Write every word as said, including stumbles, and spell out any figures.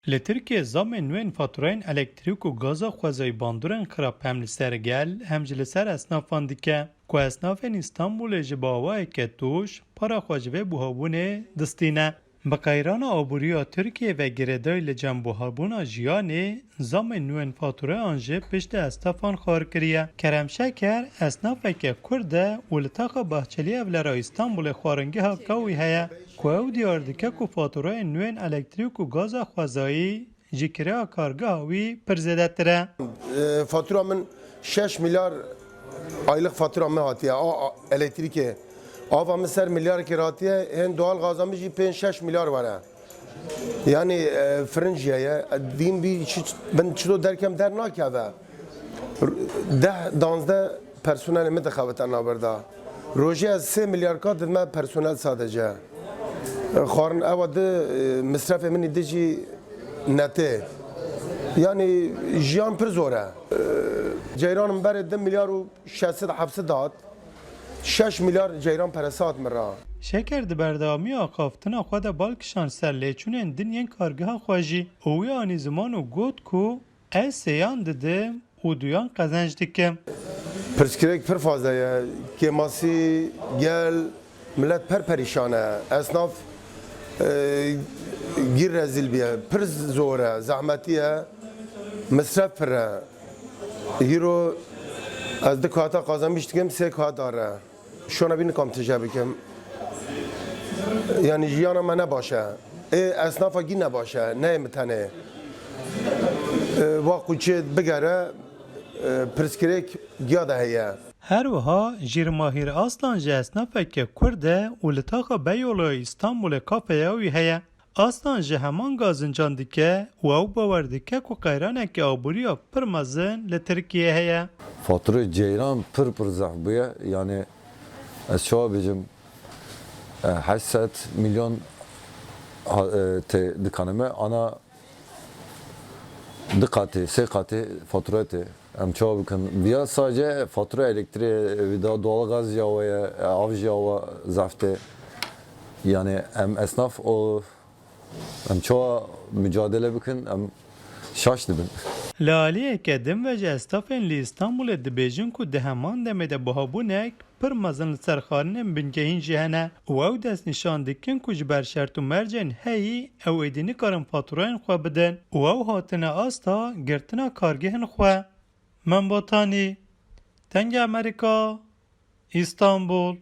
Li Tirkiyê zamên nûên fatureyên elektrîk û gaza xwezayî bandorên xirab hem li ser gel hem jî li ser esnafan dike, ku esnafên Îstanbulê jî bi awayeke tûj para xwe ji vê buhabûnê distîne. Bi qeyrana aboriya Tirkiyê ve girêdayî li cem buhabûna jiyanê, zamên nûên fatureyan jî piştî esnafan xwar kiriye. Kerem Şeker esnafeke Kurd e û li taxa Bahçeli Evlera Îstanbulê xwaringeha kawî heye, ku ew diyar dike ku fatureyên nûên elektrîk û gaza xwezayî ji kiraya kargeha wî pir zêdetir e. E, fatura min şeş milyar aylık fatura min hatiye, a, a, elektrîkê. Ava min ser milyarkê hatiye, hên doğal gaza min jî pênc şeş milyar were. Yani, e, firin jî heye. E, dîn bî çi, bin çilo derkem der nakeve. R-, deh, danzdeh personelê min dixebite navberda. Rojê ez sê milyar ka didime personel sadece. E, xwarin ewa di, e, misrefê min î di jî netê. Yani jiyan pir zor e. E, ceyran min berê di milyar û şeş sed hepsi dat. Şeş milyar ceyran peresa hat min ra. Şeker di berdewamiya axaftina xwe de bal kişand ser lêçûnên din yên kargeha xwe jî û wî anî ziman û got ku ez sêyan didim û duyan qezenc dikim. Pirsgirêk pir fazla ye. Kêmasî, gel, millet per perîşan e. Esnaf, e, gîr rezîl bîye. Pir zor e, zehmetî ye. Misref pir e. Hîro ez di kata qazanmîş dikim, sê kata re. Şona bî nikam tije bikim. Yani jiyana me ne baş e. Ê esnafa gî ne baş e, ne yê min tenê. E, wa quçê bigere, e, pirsgirêk giya de heye. Her wiha Jîrmahîr Aslan jî esnafeke Kurd e û li taxa Beyoğlu Îstanbulê kafeya wî heye. Aslan ji heman gazincan dike û ew bawer dike ku qeyraneke aboriya pir mezin li Tirkiyê heye. Faturê ceyran pir pir zehf bûye. Yani ez çawa bêjim, e, heşt sed milyon ha-, e, tê dikane me ana du qatê, sê qatê fature tê. Em çawa bikin? Viya sadece fatura elektriğe, e, vida doğal gaz ya we ye, e, av ya we zehf tê. Yani em esnaf o Em çawa mücadele bikin, em şaş dibin. Li aliyeke din ve jî esnafên li Îstanbulê dibêjin ku di heman demê de buhabûnek pir mezin li ser xwarinên bingehîn jî hene û ew destnîşan dikin ku ji ber şert û mercên heyî ew êdî nikarin faturayên xwe bidin û ew hatine asta girtina kargehên xwe. Mem Botanî, Dengê Amerîka, Îstanbul.